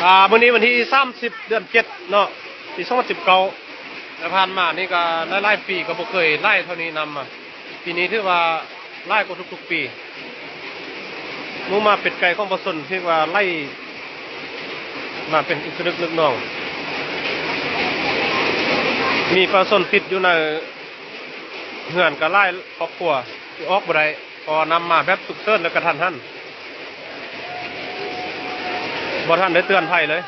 ອ່າ ມື້ນີ້ວັນທີສາມສິບ ເດືອນເຈັດເນາະ ປີສອງພັນສິບເກົ້າ ແລະ ຜ່ານມານີ້ກໍຫຼາຍໆປີກໍບໍ່ເຄີຍຫຼາຍເທົ່ານີ້ນຳ ປີນີ້ຖືວ່າຫຼາຍກວ່າທຸກໆປີ. ໝູ່ໝາເປັດໄກ່ຂອງປະຊາຊົນຖືວ່າໄຫຼມາເປັນອີກສະນຶກນຶກໜອງ ມີປະຊາຊົນຕິດຢູ່ໃນເຮືອນກໍຫຼາຍຄອບຄົວ ອອກບໍ່ໄດ້ ເພາະວ່ານຳມາແບບສຸກເສີນ ແລະ ກະທັນຫັນ ບໍ່ທັນໄດ້ເຕືອນໄພເລີຍ.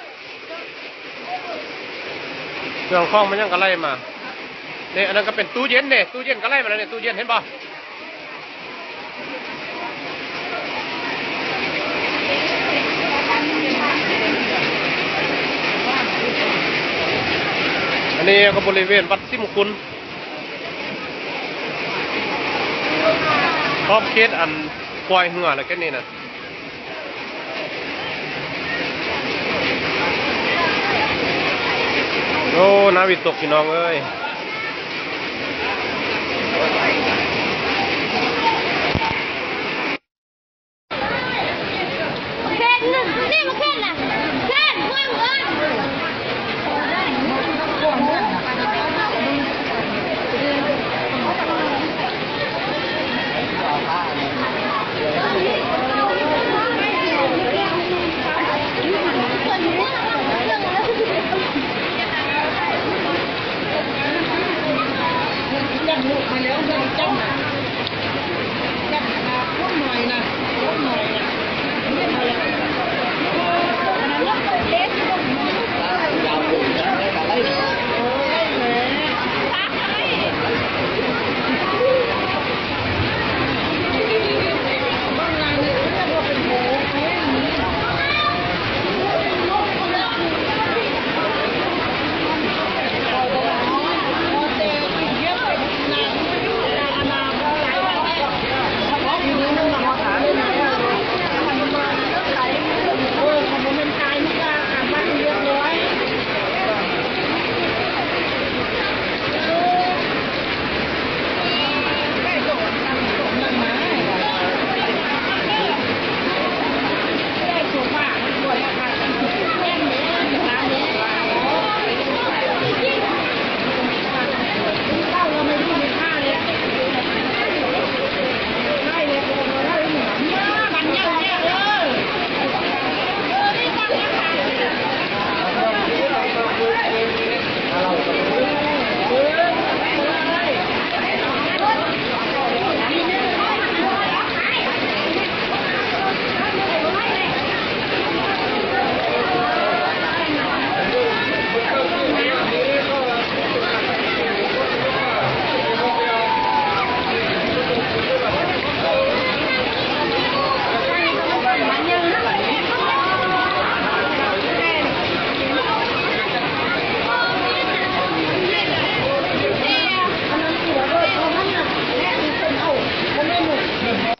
ເຄື່ອງຂອງມັນຫຍັງກໍໄຫຼມາເດ້. ອັນນັ້ນກໍເປັນຕູ້ເຢັນເດ້ ຕູ້ເຢັນກໍໄຫຼມາແລ້ວເດ້ ຕູ້ເຢັນເຫັນບໍ່? ອັນນີ້ກໍບໍລິເວນວັດສີມຸງຄຸນ ຂອບເຂດອັນປ່ອຍເຮືອແລ້ວແກນີ້ນະ. ໂອ້ ໜ້າວິຕົກພີ່ນ້ອງເອີຍ. ເສັ້ນໜຶ່ງ ນີ້ມັນເສັ້ນນະ ເສັ້ນເບິ່ງເອີຍ.